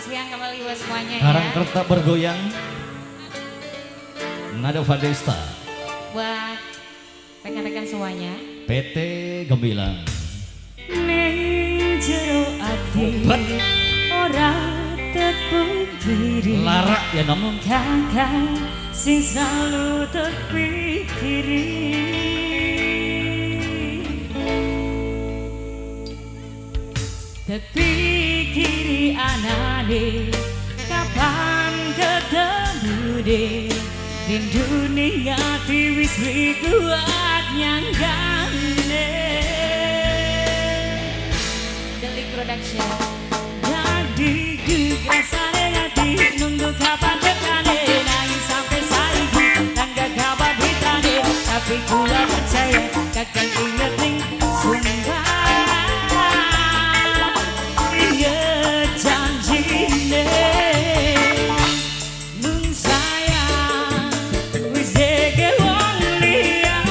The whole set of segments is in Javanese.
siang kembali buat semuanya ya. Karangkerta bergoyang. Nada Fadesta. Buat rekan-rekan semuanya. PT Gemilang. Ning jero ati ora terpungkiri. Lara ya nom. Kakang sing selalu terpikiri. Terpikiri anane kapan ketemu deh. Rindu ning ati wis kuat nyanggane. Delik Production. Jadi rasane ati nunggu kapan tekane, nangis sampai saiki tangga kabar ditane, tapi kula percaya kakang inget ning sumpah. Inget janjine. Mung sayang wis deke wong liya.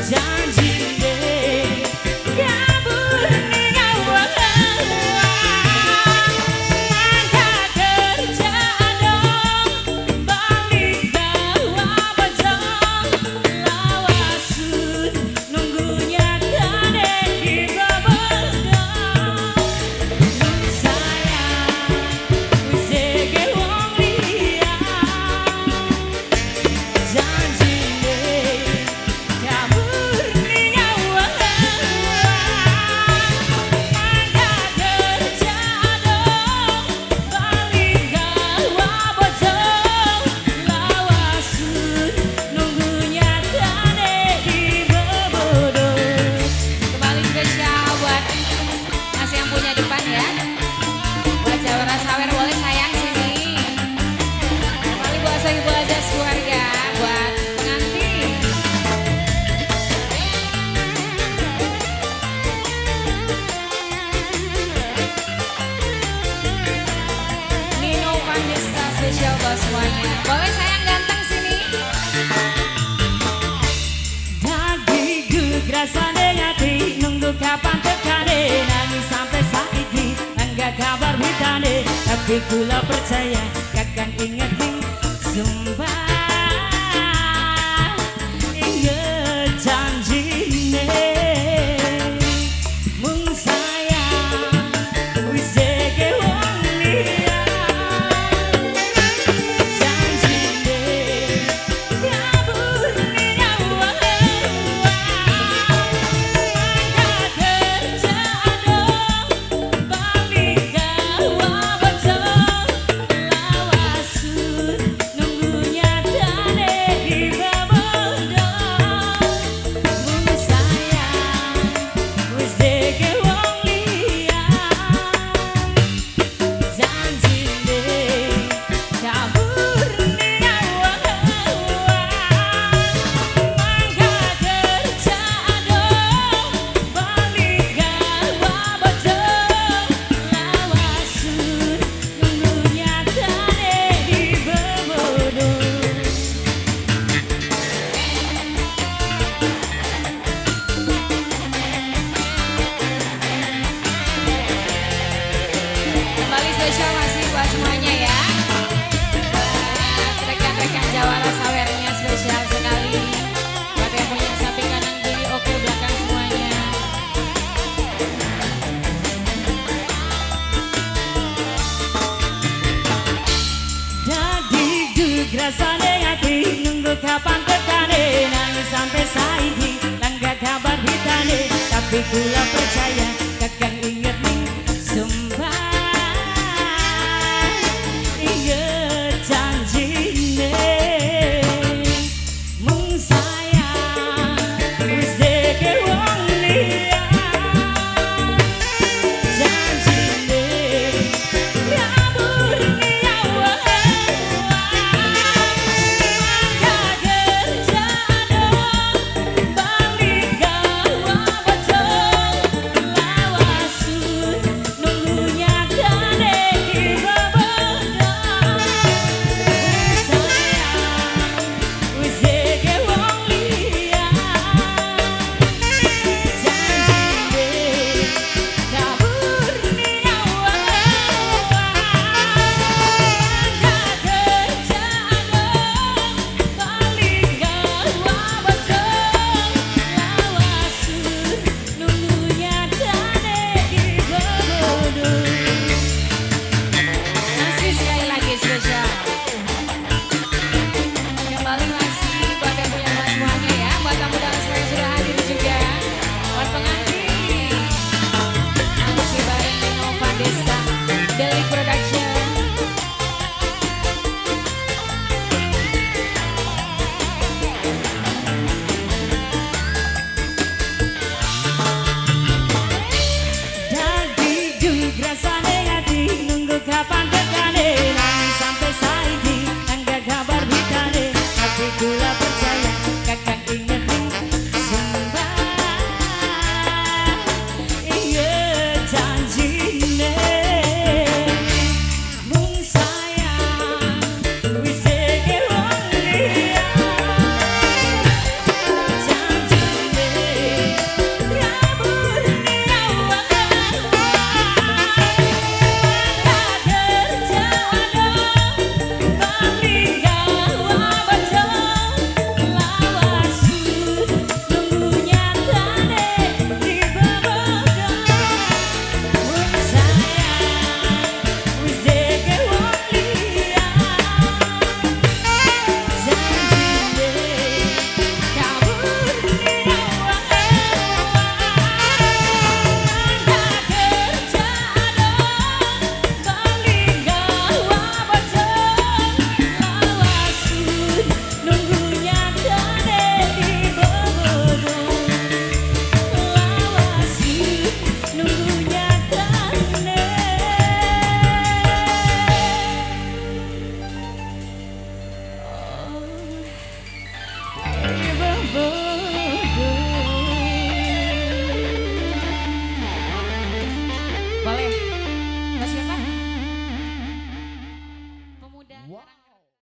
Janjine kabur ning awang. Mangga kerja dong, balik gawa bojo. Lawasun nunggu nyatane di bebodo. Mung sayang wis deke wong liya. Janjine kabur ning awang. Mangga kerja dong, balik gawa bojo. Lawasun nunggu nyatane di bebodo. Kembali spesial buat mas yang punya depan ya. Buat Jawara Sawer boleh sayang sini. Kembali buat saya ibu aja keluarga, buat pengantin. Nino Pandesta spesial buat semuanya. Boleh sayang ganteng sini. Daging rasane ati nunggu kapan tekane, nangis sampai saiki enggak kabar bitane, tapi kula percaya kakang inget ning sumpah. Inget janjine. Mung sayang wis deke wong liya. Janjine kabur ning awang. Mangga kerja dong, balik gawa bojo. Lawasun nunggu nyatane di bebodo. Mung sayang wis deke wong liya. Janjine kabur ning awang. Mangga kerja dong, balik gawa bojo. Lawasun nunggu nyatane di bebodo. Kembali spesial masih buat semuanya ya. Buat rekan-rekan Jawara Sawernya spesial sekali. Buat yang punya samping kanan kiri oke belakang semuanya. Dadi rasane ati nunggu kapan tekane, nangis sampai saiki tangga kabar bitane, tapi kula percaya kakang inget ning sumpah. Inget janjine. Mung sayang wis deke wong liya. Janjine kabur ning awang. Mangga kerja dong, balik gawa bojo. Bu.